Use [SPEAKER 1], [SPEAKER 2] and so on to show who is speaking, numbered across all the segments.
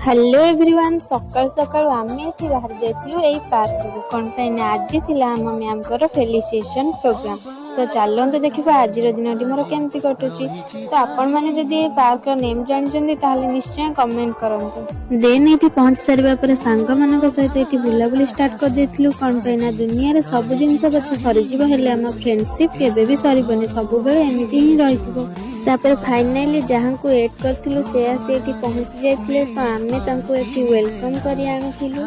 [SPEAKER 1] Hello everyone, ସକାଳୁ ସକାଳୁ ଆମେ ଏଠି ବାହାରି ଯାଇଥିଲୁ ଏଇ ପାର୍କକୁ। କ'ଣ ପାଇଁ ନା ଆଜି ଥିଲା ଆମ ମ୍ୟାମ୍ଙ୍କର ଫେଲିସିଟେସନ୍ ପ୍ରୋଗ୍ରାମ୍। ତ ଚାଲନ୍ତୁ ଦେଖିବା ଆଜିର ଦିନଟି ମୋର କେମିତି କଟୁଛି। ତ ଆପଣମାନେ ଯଦି ଏଇ ପାର୍କର ନେମ୍ ଜାଣିଛନ୍ତି, ତାହେଲେ ନିଶ୍ଚୟ କମେଣ୍ଟ କରନ୍ତୁ। ଦେନ୍ ଏଇଠି ପହଞ୍ଚି ସାରିବା ପରେ ସାଙ୍ଗମାନଙ୍କ ସହିତ ଏଠି ବୁଲାବୁଲି ଷ୍ଟାର୍ଟ କରିଦେଇଥିଲୁ। କ'ଣ ପାଇଁ ନା ଦୁନିଆରେ ସବୁ ଜିନିଷ ପଛେ ସରିଯିବ, ହେଲେ ଆମ ଫ୍ରେଣ୍ଡସିପ୍ କେବେ ବି ସରିବନି, ସବୁବେଳେ ଏମିତି ହିଁ ରହିଥିବ। ତାପରେ ଫାଇନାଲି ଯାହାଙ୍କୁ ୱେଟ୍ କରିଥିଲୁ, ସେ ଆସି ଏଠି ପହଞ୍ଚି ଯାଇଥିଲେ। ତ ଆମେ ତାଙ୍କୁ ଏଠି welcome କରି ଆଣିଥିଲୁ।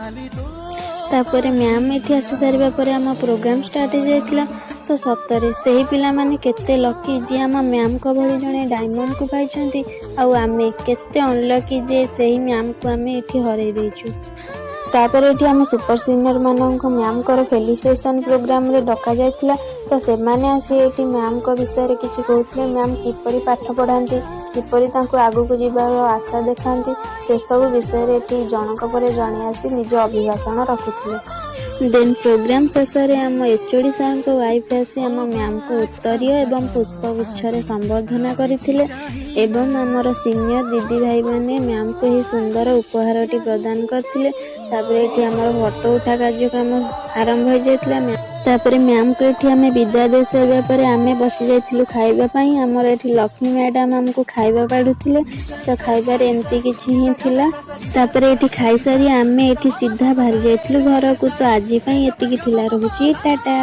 [SPEAKER 1] ତାପରେ ମ୍ୟାମ୍ ଏଠି ଆସି ସାରିବା ପରେ ଆମ ପ୍ରୋଗ୍ରାମ୍ ଷ୍ଟାର୍ଟ ହେଇଯାଇଥିଲା। ତ ସତରେ ସେହି ପିଲାମାନେ କେତେ ଲକି, ଯିଏ ଆମ ମ୍ୟାମ୍ଙ୍କ ଭଳି ଜଣେ ଡାଇମଣ୍ଡକୁ ପାଇଛନ୍ତି, ଆଉ ଆମେ କେତେ ଅନଲକି ଯେ ସେହି ମ୍ୟାମ୍କୁ ଆମେ ଏଠି ହରେଇ ଦେଇଛୁ। ତାପରେ ଏଠି ଆମ ସୁପର ସିନିୟର ମାନଙ୍କୁ ମ୍ୟାମ୍ଙ୍କର ଫେଲିସିଟେସନ୍ ପ୍ରୋଗ୍ରାମରେ ଡକାଯାଇଥିଲା। ତ ସେମାନେ ଆସି ଏଠି ମ୍ୟାମ୍ଙ୍କ ବିଷୟରେ କିଛି କହୁଥିଲେ। ମ୍ୟାମ୍ କିପରି ପାଠ ପଢ଼ାନ୍ତି, କିପରି ତାଙ୍କୁ ଆଗକୁ ଯିବାର ଆଶା ଦେଖାନ୍ତି, ସେସବୁ ବିଷୟରେ ଏଠି ଜଣକ ପରେ ଜଣେ ଆସି ନିଜ ଅଭିଭାଷଣ ରଖୁଥିଲେ। ଦେନ୍ ପ୍ରୋଗ୍ରାମ ଶେଷରେ ଆମ ଏଚଓଡି ସାର୍ଙ୍କ ୱାଇଫ୍ ଆସି ଆମ ମ୍ୟାମ୍ଙ୍କୁ ଉତ୍ତରୀୟ ଏବଂ ପୁଷ୍ପଗୁଚ୍ଛରେ ସମ୍ବର୍ଦ୍ଧନା କରିଥିଲେ ଏବଂ ଆମର ସିନିୟର ଦିଦି ଭାଇମାନେ ମ୍ୟାମ୍କୁ ଏହି ସୁନ୍ଦର ଉପହାରଟି ପ୍ରଦାନ କରିଥିଲେ। ତାପରେ ଏଠି ଆମର ଫଟୋ ଉଠା କାର୍ଯ୍ୟକ୍ରମ ଆରମ୍ଭ ହୋଇଯାଇଥିଲା। ତାପରେ ମ୍ୟାମ୍କୁ ଏଠି ଆମେ ବିଦାୟ ଦେଇ ସାରିବା ପରେ ଆମେ ବସି ଯାଇଥିଲୁ ଖାଇବା ପାଇଁ। ଆମର ଏଠି ଲକ୍ଷ୍ମୀ ମ୍ୟାଡ଼ାମ ଆମକୁ ଖାଇବା ବାଢ଼ୁଥିଲେ। ତ ଖାଇବାରେ ଏମିତି କିଛି ହିଁ ଥିଲା। ତାପରେ ଏଠି ଖାଇସାରି ଆମେ ଏଠି ସିଧା ବାହାରି ଯାଇଥିଲୁ ଘରକୁ। ତ ଆଜି ପାଇଁ ଏତିକି ଥିଲା। ରହୁଛି, ଟାଟା।